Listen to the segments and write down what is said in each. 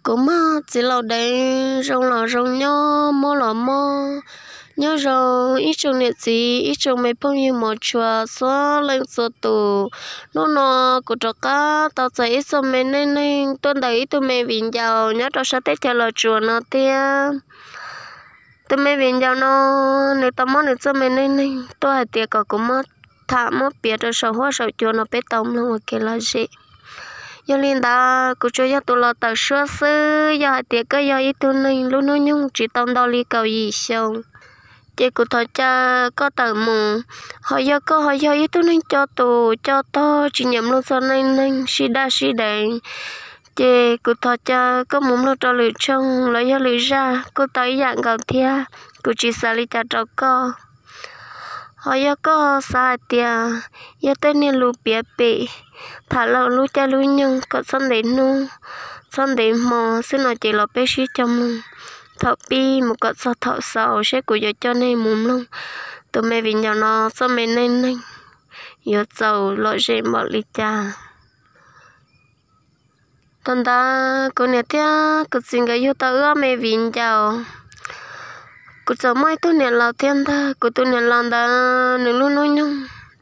Kuv mog txiv laus deev, zoo los zoo nyob, mob los mob. Nyob zoo ib tsoom niam txiv, ib tsoom me phooj ywg mos tshua txhua leej txhua tus. Hnub no kuv rov qab tau txais ib txoj me neej neeg tuaj ntawm ib tug me viv ncaus nyob rau sab teb chaws Los Tsuas no thiab. Tus me viv ncaus no nws tau muab nws txoj me neej neeg tuaj hais tias kom kuv muab tham muab piav rau saum huab saum cua no peb tau mloog ua kev lom zem. Yog li ntawd kuv tsuas yog tus los tawm suab xwb. Yog hais tias koj yog ib tug neeg lub hnub nyoog tsis tau ntau li kaum yim xyoo, ces kuv thov caw koj tawm mus. Ho yog koj ho yog ib tug neeg coj tus coj tog tsis nyiam mloog txoj neej neeg sib daj sib deev, ces kuv thov caw koj mus mloog rau lwm tshooj los yog lwm zaj kuj tau ib yam nkaus thiab. Kuv tsis xav li cas rau koj. Ho yog koj xav hais tias yog tej niag lus piav pem, tham lus lub caij lub nyoog kom txhob ntev hnub txhob ntev hmo xwb no ces los peb sib cog mloog thaum pib mus kom txog thaum xaus seb kuv yuav coj nej mus mloog tus me viv ncaus no txoj me neej neeg yuav txaus lom zem npaum li cas. Thaum ntawd kuv niam thiab kuv txiv nkawd yug tau wb ob me viv ncaus. Kuv txawm muaj ib tug niam laus thiab ntag. Kuv tus niam laus ntawd nws lub hnub nyoog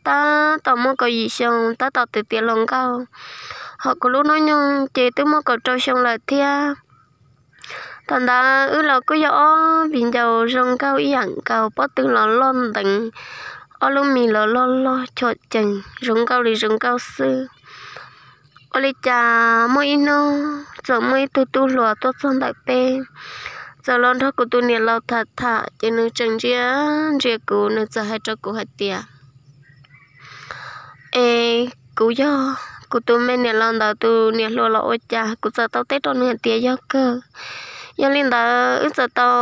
tab tom muaj kaum yim xyoo, tab tom tiav tiav hluas nkauj. Ho kuv lub hnub nyoog ces twb muaj kaum rau xyoo lawm thiab. Thaum ntawd wb los kuj yog ob viv ncaus zoo nkauj ib yam nkaus, pob tw los loj nteev, ob lub mis los loj loj chom cees, zoo nkauj li zoo nkauj xwb. Ua li cas muaj ib hnub txawm muaj ib tug tub hluas tuaj txog ntawm peb, txawm los nrog kuv tus niam laus tham tham ces nws tseem ntsia ntsia kuv, nws txawm hais rau kuv hais tias, Es kuv yog kuv tus me niam laus ntawd tus niam hluas los ua cas? Kuv txawm tau teb rau nws hais tias yog kawg. Yog li ntawd wb txawm tau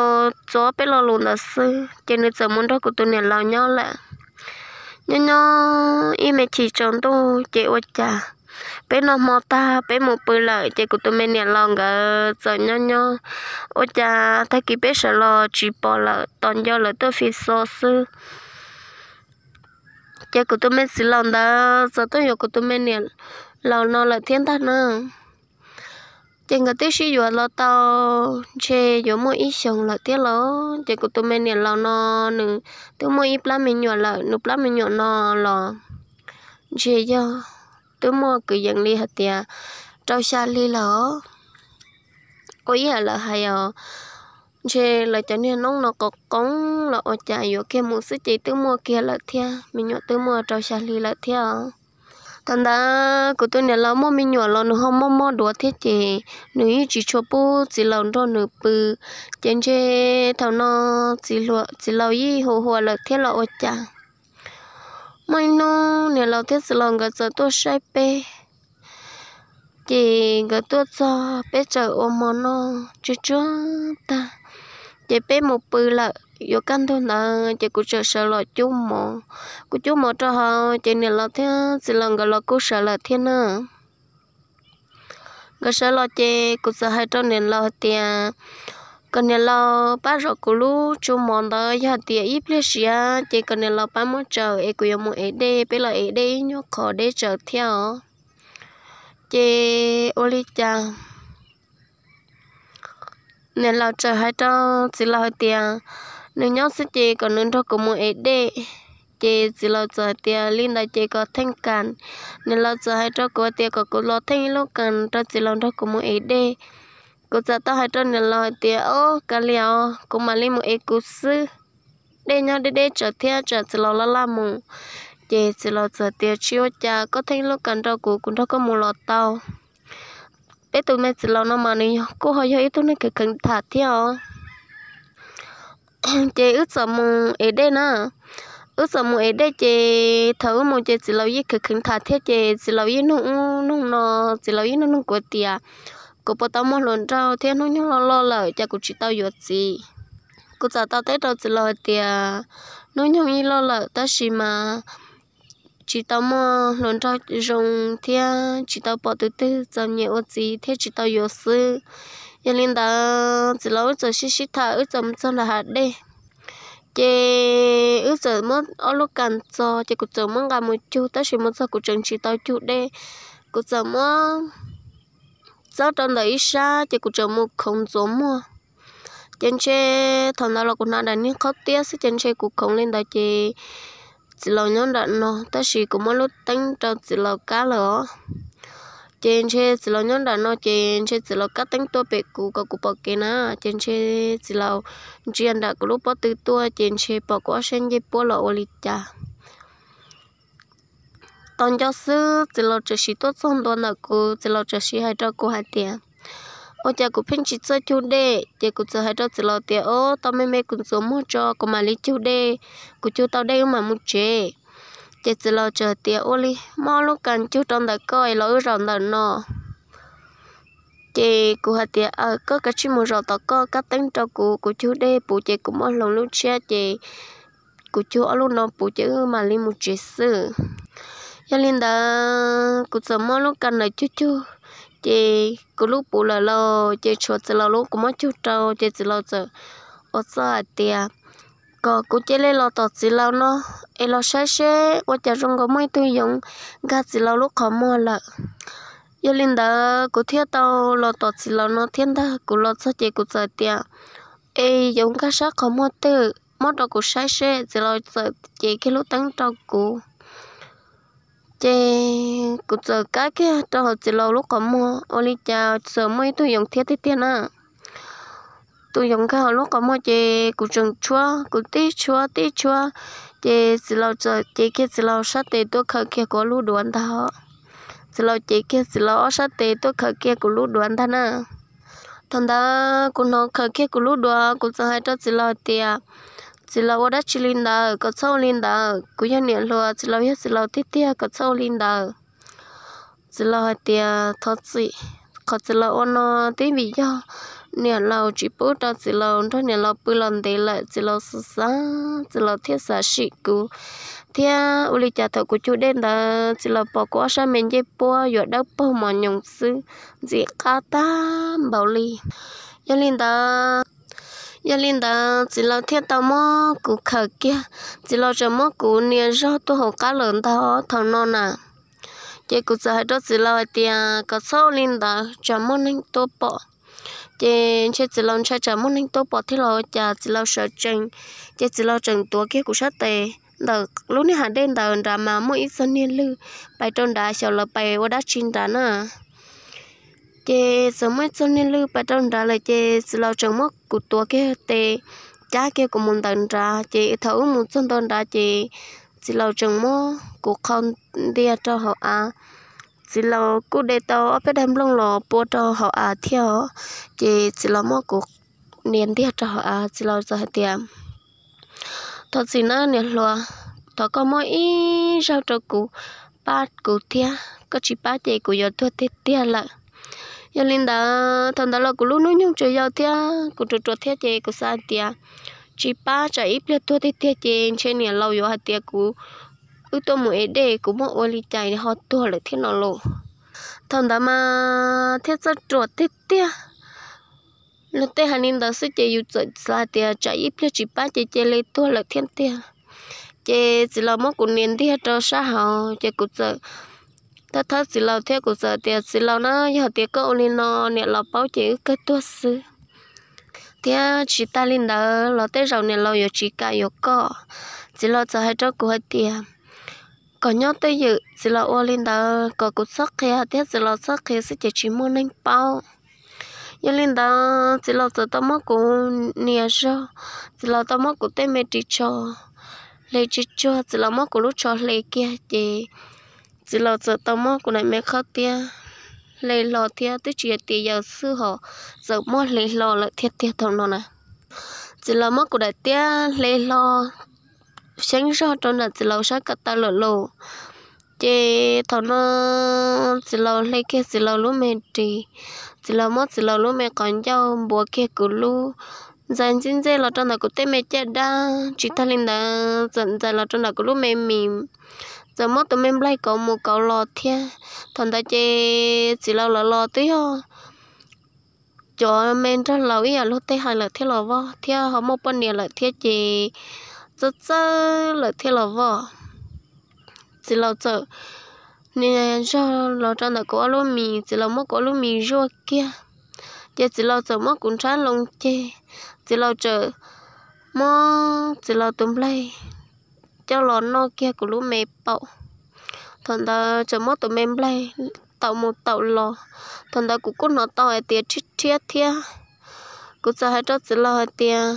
txuas peb lo lus ntawd xwb ces nws txawm mus nrog kuv tus niam laus nyob lawm. Nyob nyob ib me chim tsaus ntuj ces ua cas peb noj hmo tag peb mus pw lawm ces kuv tus me niam laus nkawd txawm nyob nyob, ua cas tag kis peb sawv los tsis pom lawm, tos nco lawv tuaj fi xo xwb. Ces kuv tus me txiv laus ntawd txawm tuaj yuav kuv tus me niam laus no lawm thiab ntag na. Ces nkawd twb sib yuav los tau ntshe yuav muaj ib xyoos lawm thiab los, ces kuv tus me niam laus no nws twb muaj ib plab me nyuam lawm, nws plab me nyuam no los ntshe yog twb muaj kwv yees li hais tias rau xya hli lawm os. Ua ib yam lawv hais os, ntshe lawv cov niag noob no qoob qoob los ua cas yuav kiag mus xwb ces twb muaj kiag lawm thiab, me nyuam twb muaj rau xya hli lawm thiab os. Thaum ntawd kuv tus niam laus muaj me nyuam los nws ho mob mob duav thiab ces nws yeej tsis tshua pub txiv laus nrog nws pw. Ces ntshe thaum no txiv laus yeej hu hu lawm thiab los ua cas. Muaj ib hnub niam laus thiab txiv laus nkawd txawm tuaj saib peb. Ces nkawd tuaj txog peb txawm ua hmo noj tsuag tsuag tag, ces peb mus pw lawm. Yuav kaj ntug ntawd ces kuv txawm sawv los cub mov. Kuv cub mov rau hauv ces niam laus thiab txiv laus nkawd los kuj sawv lawm thiab na. Nkawd sawv los ces kuv txawm hais rau niam laus hais tias kom niam laus pab zov kuv lub tsu mov ntawd, yog hais tias ib pliag siav ces kom niam laus pab muab tsaws es kuv yuav mus ev dej, peb los ev dej ib nyuag qhov deb tsawv thiab os. Ces ua li cas niam laus txawm hais rau txiv laus hais tias nws nyob xwb ces kom nws nrog kuv mus ev dej. Ces txiv laus txawm hais tias li ntawd ces kom theej kas. Niam laus txawm hais rau kuv tias kom kuv los theej ib lub kas rau txiv laus nrog kuv mus ev dej. Kuv txawm tau hais rau niam laus hais tias, Ob, kav liam os, kuv mam li mus ev kuv xwb. Dej nyob deb deb tsawv thiab tsam txiv laus laj laj mus. Ces txiv laus txawm tias, Tsis ua cas, koj theej lub kas rau kuv, kuv nrog koj mus los tau. Peb tus me txiv laus no mas nws kuj ho yog ib tug neeg kheev kheev tham thiab os. Ces wb txawm mus ev dej na. Wb txawm mus ev dej ces thaum wb mus ces txiv laus yeej kheev kheev tham thiab ces txiv laus yeej nug ub nug no, txiv laus yeej nug nug kuv tias kuv puas tau muaj hluas nraug thiab hnub nyoog loj loj lawm cas kuv tsis tau yuav txiv. Kuv txawm tau teb rau txiv laus hais tias hnub nyoog yeej loj lawm tab sis mas tsis tau muaj hluas nraug zoo thiab tsis tau pom tus twg txom nyem ua txiv thiab tsis tau yuav xwb. Yog li ntawd txiv laus wb txawm sib sib tham wb txawm mus txog nram hav dej. Ces wb txawm muab ob lub kas txo ces kuv txawm muab nqa mus cug tab sis mus txog kuv tseem tsis tau cug dej. Kuv txawm muab txob rau ntawm ib sab ces kuv tseem mus khoov ntxuav muag. Ces ntshe thaum ntawd los kuv hnav daim niag qhob tiab xwb ces ntshe kuv khoov li ntawd ces txiv laus nyob nram no, tab sis kuv muab lub teeb rau txiv laus kab lawm os. Ces ntshe txiv laus nyob nram no ces ntshe txiv laus kab teeb tuaj pem kuv kom kuv pom kev na, ces ntshe txiv laus ntsia nram kuv lub pob tw tuaj ces ntshe pom kuv ob sab ncej puab los ua li cas. Tos nco xwb txiv laus txawm sim tuaj txog ntua ntawm kuv, txiv laus txawm sim hais rau kuv hais tias, ua cas kuv pheej tsis txawj cug dej? Ces kuv txawm hais rau txiv laus tias, o, tau me me kuv ntxuav muag tso kuv mam li cug dej, kuv cug tau dej wb mam mus tsev. Ces txiv laus txawm tias, ua li, muab lub kas cug rau ntawm koj es los wb zaum ntawm no. Ces kuv hais tias, aw, koj kav tsij mus zaum tom koj kab teeb rau kuv, kuv cug dej puv ces kuv muab hloov lub tshiab ces kuv cug ob lub no puv ces wb mam li mus tsev xwb. Yog li ntawd kuv txawm muab lub kas ntawd cug cug, ces kuv lub puv lawm lauj, ces tshuav txiv laus lub kuv muab cug rau, ces txiv laus txawm ua txuj hais tias, kom kuv cia li los tom txiv laus no es los saib seb ua cas zoo nkaus muaj ib tug yoov nkag txiv laus lub qhov muag lawm. Yog li ntawd kuv thiaj tau los tom txiv laus no thiab ntag. Kuv los txog ces kuv txawm tias, es yoov nkag sab qhov muag twg, muab rau kuv saib seb. Txiv laus txawm cev kiag lub teeb rau kuv, ces kuv txawm kab kiag rau hauv txiv laus lub qhov muag, ua li cas txawm muaj ib tug yoov thiab tiag tiag na. Tus yoov nkag hauv lub qhov muag ces kuv tseem tshuab, kuv tib tshuab tib tshuab, ces txiv laus txawm cev kiag txiv laus sab tes tuaj khaws kiag kuv lub duav ntag. Txiv laus cev kiag txiv laus ob sab tes tuaj khaws kiag kuv lub duav ntag na. Thaum ntawd kuv hnov khaws kiag kuv lub duav, kuv txawm hais rau txiv laus tias, txiv laus, ua dab tsi li ntawd? Koj txhob ua li ntawd, kuv yog niam hluas, txiv laus yog txiv laus tiag tiag, koj txhob ua li ntawd. Txiv laus hais tias, thov txim, qhov txiv laus ua no twb vim yog niam laus tsis pub rau txiv laus nrog niam laus pw los ntev lawm, txiv laus xav xav txiv laus thiaj xav sim kuv, thiab ua li cas thaum kuv cug dej ntawd txiv laus pom kuv ob sab me ncej puab yuav dawb paug mos nyoos xwb, ntxim qab tag npaum li. Yog li ntawd, yog li ntawd txiv laus thiaj tau muab kuv khaws kiag, txiv laus tseem muab kuv nias zog tuaj hauv qab lawm ntag thaum no na. Ces kuv txawm hais rau txiv laus hais tias, koj txhob ua li ntawd tsam muaj neeg tuaj pom. Ces ntshe txiv laus ntshai tsam muaj neeg tuaj pom thiab los ua cas txiv laus sawv tsees, ces txiv laus tseem tuav kiag kuv sab tes ntawm lub niag hav dej ntawd nrad mas muaj ib txog niag lwg pais rau nrad, xyov lawv pais ua dab tsi nrad na. Ces txawm muaj ib txog niag lwg pais rau nrad lawm ces txiv laus tseem muab kuv tuav kiag tes, cab kiag kuv mus ntawm nrad, ces thaum wb mus txog ntua nrad ces txiv laus tseem muab kuv qhau ntiag rau hauv av. Txiv laus kuj de tau ob peb daim nplooj los pua rau hauv av thiab os, ces txiv laus muab kuv nias ntiag rau hauv av, txiv laus txawm hais tias, thov txim nawb niam hluas, thov koj muab ib zaug rau kuv, pab kuv thiab, koj tsis pab ces kuv yuav tuag tiag tiag lawm. Yog li ntawd thaum ntawd los kuv lub hnub nyoog tseem yau thiab kuv ruam ruam thiab ces kuv xav hais tias, tsis pab tsam ib pliag tuag tiag tiag ces ntshe niam laus yuav hais tias kuv, wb tuaj mus ev dej kuv muab ua li cas ho tuag lawm thiab no los. Thaum ntawd mas thiaj txawj ruam tiag tiag. Luag tej hais li ntawd xwb ces yus txawm xav hais tias tsam ib pliag tsis pab ces cia li tuag lawm thiab tiag. Ces txiv laus muab kuv nias ntiag rau sab hauv ces kuv txawm thawb thawb txiv laus thiab kuv txawm tias, txiv laus na, yog tias koj ua li no niam laus paub ces wb kawg tuag xwb. Thiab tsis tas li ntawd los tej zaum niam laus yuav tsis kam yuav koj. Txiv laus txawm hais rau kuv hais tias, kom nyob twj ywm, txiv laus ua li ntawd kom kuv txhob qhia thiab txiv laus txhob qhia xwb ces tsis muaj neeg paub. Yog li ntawd txiv laus txawm tau muab kuv nias zog, txiv laus tau muab kuv tej me ris tsho hle tsis tsuag, txiv laus muab kuv lub tsho hle kiag ces txiv laus txawm tau muab kuv daim me qhov tiab hle hlo thiab twb tsis yog tias yawm xwb ho, txawm muab hle hlo lawm thiab tiag thaum no na. Txiv laus muab kuv daim tiab hle hlo xyeeb zog rau nram txiv laus sab ko taw lawm lauj. Ces thaum no txiv laus hle kiag txiv laus lub me ris, txiv laus muab txiv laus lub me qhov ncauj npuav kiag kuv lub, ntxais ntxij ntxej los rau ntawm kuv tej me caj dab, tsis tag li ntawd txawm ntxais los rau ntawm kuv lub me mis, txawm muab tus me nplaig kauv mus kauv los thiab. Thaum ntawd ces txiv laus lawv los twb yog cov me nrog laus ib yam luag tej hais lawm thiab los voj, thiab ho muaj poj niam lawm thiab ces txawj txawj lawm thiab los voj. Txiv laus txawm niag zog los rau ntawm kuv ob lub mis, txiv laus muab kuv ob lub mis zuaj kiag. Ces txiv laus txawm muab kuv nrhab loo ceg, txiv laus txawm muab txiv laus tus nplaig coj los noj kiag kuv lub me paum. Thaum ntawd txawm muab tus me nplaig taum mus taum los. Thaum ntawd kuv kuj hnov tau hais tias rhiab rhiab thiab. Kuv txawm hais rau txiv laus hais tias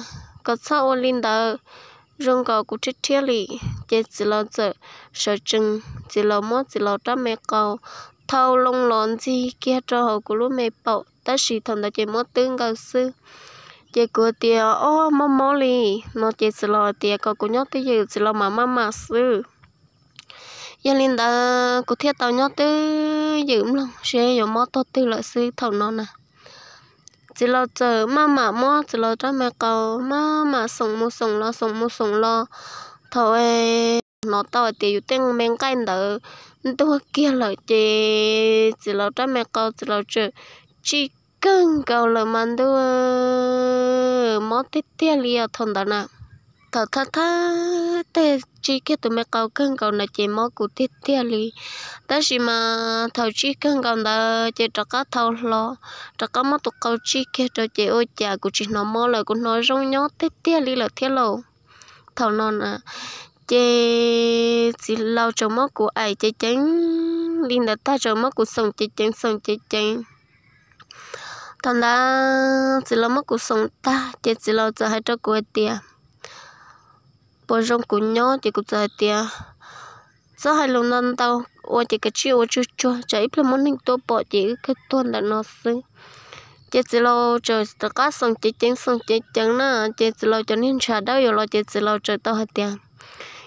kom txhob ua li ntawd, zoo nkaus kuv rhiab rhiab li. Ces txiv laus txawm sawv tsees, txiv laus muab txiv laus rab me qau thau loo los ntxig kiag rau hauv kuv lub me paum, tab sis thaum ntawd ces muab twb nkaus xwb. Ces kuv tias, ob, mob mob li no, ces txiv laus tias kom kuv nyob twj ywm, txiv laus mam maj mam xwb. Yog li ntawd kuv thiaj tau nyob twj ywm mloog seb yuav mob tog twg lawm xwb thaum no na. Txiv laus txawm maj mam muab txiv laus rab me qau maj mam xoom mus xoom los xoom mus xoom los. Thaum hnov tau hais tias yus tej me nqaij ntawd ntuag kiag lawm ces txiv laus rab me qau txiv laus txawm tsij kawg nkaus lawm mas ntuj, mob tiag tiag li os thaum ntawd na. Thaum thawj thawj tej tsij kiag tus me qau kawg nkaus na ces mob kuv tiag tiag li. Tab sis mas thaum tsij kawg nkaus ntawd ces rov qab thau hlo, rov qab muab tus qau tsij kiag rau ces ua cas kuv tsis hnov mob lawm, kuv hnov zoo nyob tiag tiag li lawm thiab lauj. Thaum no na, ces txiv laus tseem muab kuv aim ceev ceev li ntawd tag, tseem muab kuv xoom ceev ceev xoom ceev ceev. Thaum ntawd txiv laus muab kuv xoom tag ces txiv laus txawm hais rau kuv hais tias, puas zoo kuv nyob? Ces kuv txawm hais tias, txhob hais lus ntau ntau, ua ces kav tsij ua tsuag tsuag, tsam ib pliag muaj neeg tuaj pom ces wb kawg tuag ntawm no xwb. Ces txiv laus txawm rov qab xoom ceev ceev xoom ceev ceev na, ces txiv laus cov niag ntshav dawb yuav los ces txiv laus txawm tau hais tias,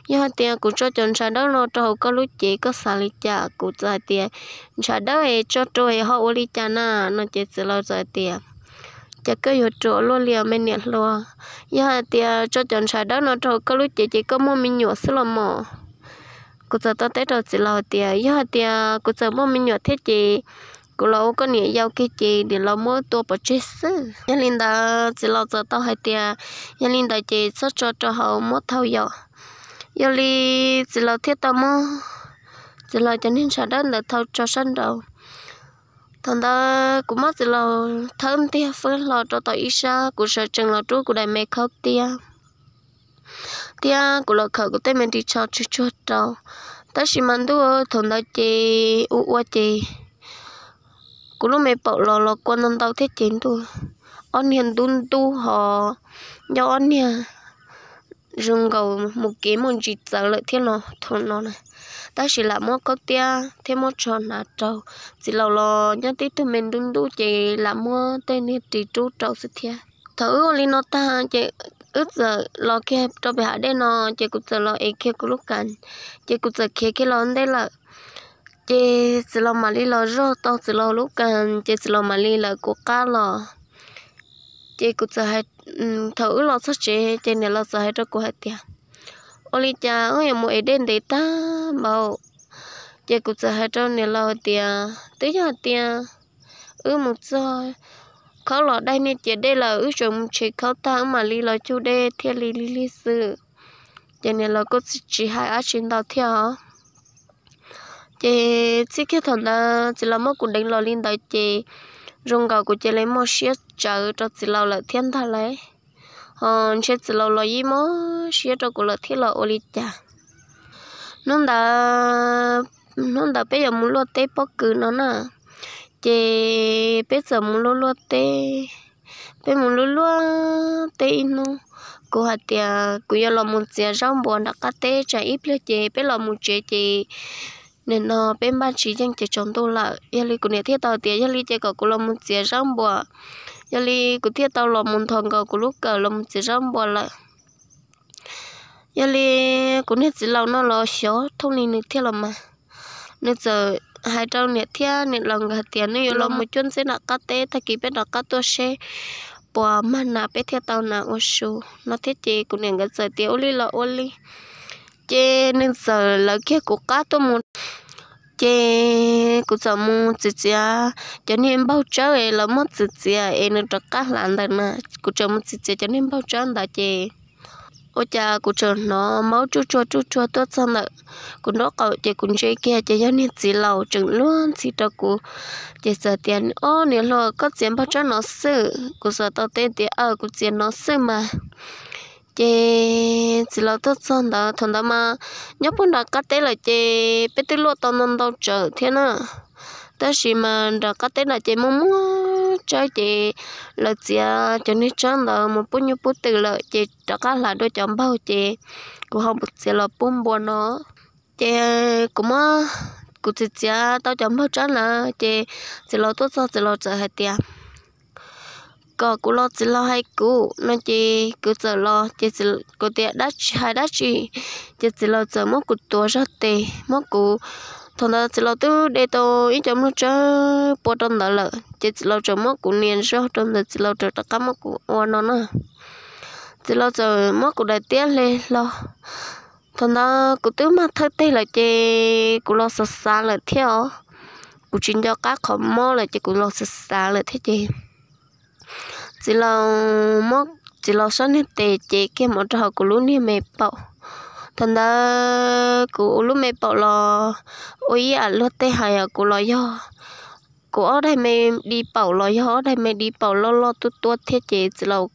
yog hais tias kuv tso cov ntshav dawb no rau hauv koj lub cev koj xav li cas? Kuv txawm hais tias, ntshav dawb es tso rau es ho ua li cas na? No ces txiv laus txawm hais tias, cas koj yuav ruam luaj li os me niam hluas? Yog hais tias tso cov ntshav dawb no rau hauv koj lub cev ces koj muaj me nyuam xwb los mos? Kuv txawm tau teb rau txiv laus hais tias, yog hais tias kuv txawm muaj me nyuam thiab ces kuv los ua koj niam yau kiag ces niam laus muab tua pov tseg xwb. Yog li ntawd txiv laus txawm tau hais tias, yog li ntawd ces txhob tso rau hauv, muab thau yom. Yog li txiv laus thiaj tau muab txiv laus cov niag ntshav dawb ntawd thau tso sab nraud. Thaum ntawd kuv muab txiv laus thawb ntiag fwb hlo rau tom ib sab, kuv sawv tsees los rub kuv daim me khaub tiab, thiab kuv los khawm kuv tej me ris tsho tsuag tsuag rau. Tab sis mas ntuj, thaum ntawd ces ua ua ces kuv lub me paum los los kua ntau ntau thiab ces ntuj, ob niag ntub ntub ho nco ob niag zoo nkaus mus kev muaj ntsis txawv lawm thiab no thaum no na. Tab sis lam muab khaub tiab thiab muab tsho hnav rau. Txiv laus los nyob tib tug me ntub ntub ces lam muab tej niag ris rub rau xwb thiab. Thaum wb ua li no tag ces wb txawm los kiag rau pem hav dej no, ces kuv txawm los ev kiag kuv lub kas, ces kuv txawm khiav kiag los ntej lawm. Ces txiv laus mam li los zog tau txiv laus lub kas, ces txiv laus mam li lawv kuv qab los. Ces kuv txawm hais, thaum wb los txog tsev ces niam laus txawm hais rau kuv hais tias, ua li cas wb yuav mus ev dej ntev tag npaum? Ces kuv txawm hais rau niam laus hais tias, twb yog hais tias wb mus txog khaub los daig niaj ciam dej lawm, wb tseem mus tshem khaub tag wb mam li los cug dej thiaj li lig lig xwb. Ces niam laus kuj tsis hais dab tsi ntau thiab os. Ces txij kiag thaum ntawd txiv laus muab kuv deev los li ntawd ces zoo nkaus kuv cia li muaj siab tsawv rau txiv laus lawm thiab ntag lauj. Ho ntshe txiv laus los yeej mob siab rau kuv lawm thiab los ua li cas. Hnub ntawd, hnub ntawd peb yuav mus luaj teb pob kws no na, ces peb txawm mus luaj luaj teb. Peb mus luaj luaj teb ib hnub, kuv hais tias kuv yuav los mus txiav zaub npuas nram qab teb, tsam ib pliag ces peb los mus tsev ces nim no peb npaj tsis yeej ces tsaus ntuj lawm. Yog li kuv niam thiaj tau tias yog li ces kom kuv los mus txiav zaub npuas. Yog li kuv thiaj tau los mus nthos nkaus kuv lub kawm los mus txiav zaub npuas lawm. Yog li kuv niag txiv laus no los xyov thooj li nws thiaj los mas, nws txawm hais rau niam thiab niam laus nkawd hais tias nws yuav los mus cuab ntxeb nram qab teb, tag kis peb rov qab tuaj seb puas mag nas peb thiaj tau nas ua su no thiab. Ces kuv niam nkawd txawm tias ua li los ua li. Ces nws txawm lawv kiag kuv qab tuaj mus. Ces kuv txawm mus txiav txiav cov niag npaug tsawb es lawv muab txiav txiav es nws rov qab hlav ntawd na. Kuv txawm mus txiav txiav cov niag npaug tsawb ntawd ces ua cas kuv tseem hnov maub tsuj tsuag tsuj tsuag tuaj txog ntawm kuv nraub qaum ces kuv ntsia kiag ces yog niag txiv laus tseem luag ntxhi rau kuv. Ces txawm tias, Ob, niam hluas, koj txiav npog tsawb no xwb? Kuv xav tau teb tias, Aw, kuv txiav no xwb mas. Ces txiv laus tuaj txog ntawd, thaum ntawd mas nyob puag nram qab teb lawm ces peb twb luaj tau ntau ntau tsawm thiab na. Tab sis mas nram qab teb no ces muaj muaj tsawb ces lawv txiav cov niag tsawb ntawd mus pub nyuj pub twm lawm ces rov qab hlais dua cov npaug ces kuv ho mus txiav los pub npua no. Ces kuv muab, kuv txiav txiav tau cov npaug tsawb ntawd ces txiv laus tuaj txog txiv laus txawm hais tias, Kom kuv los txiv laus hais kuv no ces kuv txawm los ces kuv tias, Hais dab tsi? Ces txiv laus txawm muab kuv tuav zog tes muab kuv, thaum ntawd txiv laus twb de tau ib co npog tsawb pua rau ntawd lawm ces txiv laus txawm muab kuv nias zog rau ntawd, txiv laus txawm rov qab muab kuv ua no na. Txiv laus txawm muab kuv daim tiab hle hlo. Thaum ntawd kuv twb mag thawj teg lawm ces kuv los xav xav lawm thiab os. Kuv tsis nco qab qhov mob lawm ces kuv los xav xav lawm thiab ces txiv laus, txiv laus sab niag tes ces kiag mus rau hauv kuv lub niag me paum. Thaum ntawd kuv lub me paum los ua ib yam luag tej hais os, kuv los yog, kuv ob daim me di paum los yog ob daim me di paum loj loj tuab tuab thiab ces txiv laus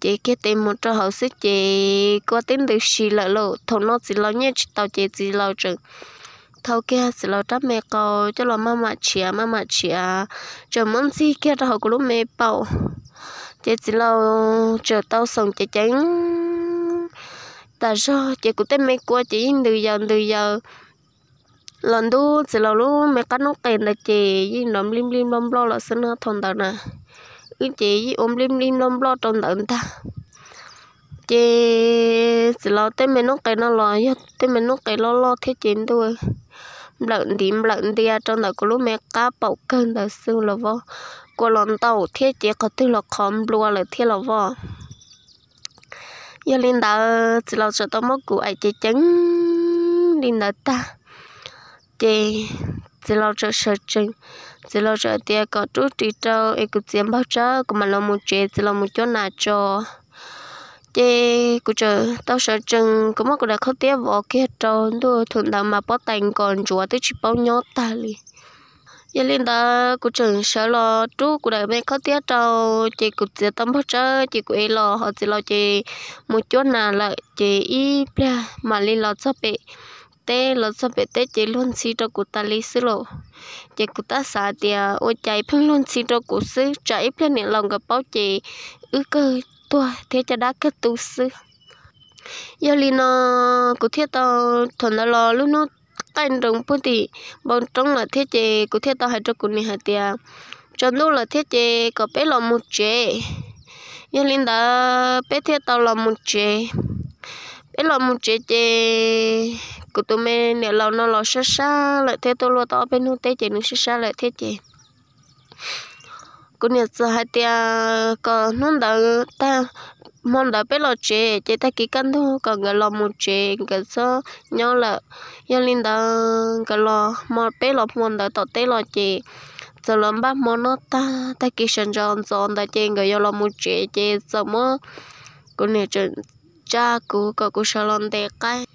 ces kiag tes mus rau hauv xwb ces kuv twb ntws si lawm lauj. Thaum no txiv laus nyiaj tsis tau ces txiv laus tseem thau kiag txiv laus rab me qau coj los maj mam tshiav maj mam tshiav, tseem muab ntxig kiag rau hauv kuv lub me paum. Ces txiv laus tseem tau xoom ceev ceev tas zog ces kuv tej me kua ces yeej ntws yaws ntws yaws. Los ntub txiv laus lub me qab noob qes ntawd ces yeej nrov nplij nplij nploj nploj lawm xwb no thaum ntawd na. Wb ces yeej ua nplij nplij nploj nploj rau ntawd ntag. Ces txiv laus tej me noob qes no los yog tej me noob qes loj loj thiab ces ntuj, nplawm ntiv nplawm ntia rau ntawm kuv lub me qab paum kawg ntawd xwb los voj, kua los ntaus thiab ces qhov twg los qhov nplua lawm thiab los voj. Yog li ntawd txiv laus txawm tau muab kuv aim ceev ceev li ntawd tag, ces txiv laus txawm sawv tsees, txiv laus txawm tias kom rub ris rau es kuv txiav npaug tsawb kuv mam los mus tsev, txiv laus mus cuab nas tso. Ces kuv txawm tau sawv tsees, kuv muab kuv daim khaub tiab vov kiag rau ntuj, thaum ntawd mas pob tais nkos ntsuav twb tsis paub nyob tag li. Yog li ntawd kuv tseem sawv los rub kuv daim me khaub tiab rau, ces kuv txiav tau npaug tsawb ces kuv ev los, ho txiv laus ces mus cuab nas lawm, ces ib pliag mam li los txog pem teb, los txog pem teb ces luag ntxhi rau kuv tas li xwb lauj. Ces kuv tab xav tias ua cas pheej luag ntxhi rau kuv xwb, tsam ib pliag niam laus nkawd paub ces wb kawg tuag thiab caj dab kawg tu xwb. Yog li no kuv thiaj tau, thaum ntawd los lub hnub qaij nroos puag tim npoo roob lawm thiab ces kuv thiaj tau hais rau kuv niam hais tias, tsaus ntuj lawm thiab ces kom peb los mus tsev. Yog li ntawd peb thiaj tau los mus tsev. Peb los mus tsev ces kuv tus me niam laus no los sab sab lawm thiab, tuaj luaj tau ob peb hnub teb ces nws sab sab lawm thiab ces kuv niam txawm hais tias kom hnub ntawd tag, hmo ntawd peb los tsev ces tag kis kaj ntug kom nkawd los mus tsev, nkawd txhob nyob lawm. Yog li ntawd nkawd los hmo, peb los hmo ntawd tom teb los ces txawm los npaj hmo noj tag, tag kis sawv ntxov ntxov ntawd ces nkawd yuav los mus tsev ces txawm muab, kuv niam tseem tsa kuv kom kuv sawv los ntes qaib.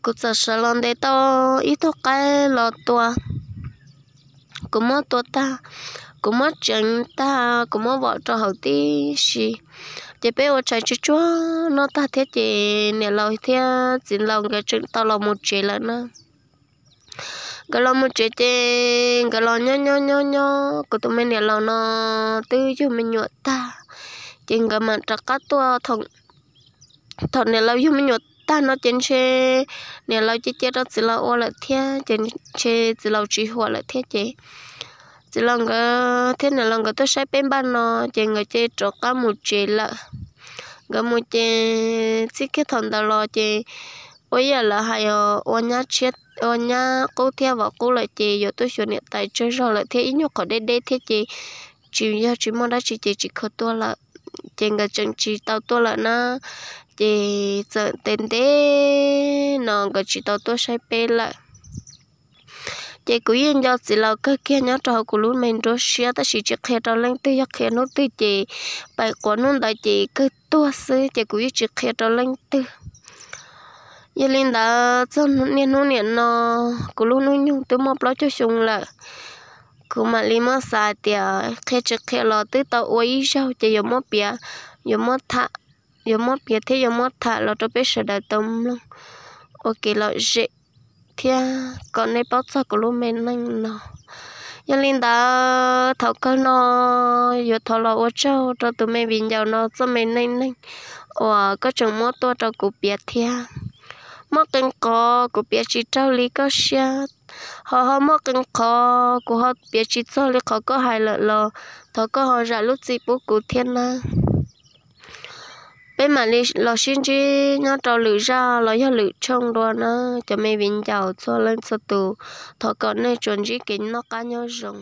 Kuv txawm sawv los ntes tau ib tug qaib los tua. Kuv muab tua tag, kuv muab tseev tag, kuv muab vom rau hauv tib si. Ces peb ua tshais tsuag tsuag noj tag thiab ces niam laus thiab txiv laus nkawd tseem tau los mus tsev lawm na. Nkawd los mus tsev ces nkawd los nyob nyob nyob nyob, kuv tus me niam laus no twb yug me nyuam tag, ces nkawd mam rov qab tuaj. Thaum niam laus yug me nyuam tag no ces ntshe niam laus cia cia rau txiv laus ua lawm thiab ces ntshe txiv laus tsis huam lawm thiab ces txiv laus nkawd thiab niam laus nkawd tuaj saib peb npaj no ces nkawd cia rov qab mus tsev lawm. Nkawd mus ces txij kiag thaum ntawd los ces ua ib yam lawv hais os, ua nyab qub thiab vauv qub lawm ces yuav tuaj xyuas niam tais tsawg zog lawm thiab ib nyuag qhov deb deb thiab ces tsis, yog tsis muaj dab tsi ces tsis khuv tuaj lawm. Ces nkawd tseem tsis tau tuaj lawm na, ces txawm ntev ntev no nkawd tsis tau tuaj saib peb lawm. Ces kuv yeej nco txiv laus kawg kiag nyob rau hauv kuv lub me nruab siab tab sis tsis qhia rau leej twg, yog qhia hnub twg ces paim quav hnub ntawd ces kawg tuag xwb ces kuv yeej tsis qhia rau leej twg. Yog li ntawd txog niaj hnub niam no, kuv lub hnub nyoog twb muaj plaub caug xyoo lawm. Kuv mam li muab xav tias qhia tsis qhia los twb tau ua ib zaug ces yuav muab piav, yuav muab tham, yuav muab piav thiab yuav muab tham los rau peb sawv daws tau mloog ua kev lom zem thiab kom nej paub txog kuv lub me neej no. Yog li ntawd thaum kawg no yuav thov los ua tsaug rau tus me viv ncaus no txoj me neej neeg uas koj tseem muab tuaj rau kuv piav thiab. Muaj qee qhov kuv piav tsis raug li koj siab, ho ho muaj qee qhov kuv ho piav tsis txog li qhov koj hais lawm los thov koj ho zam lub txim pub kuv thiab nawb. Peb mam li los sib ntsib nyob rau lwm zaj los yog lwm tshooj dua nawb cov me viv ncaus txhua leej txhua tus. Thov kom nej tsuas ntsib kev noj qab nyob zoo.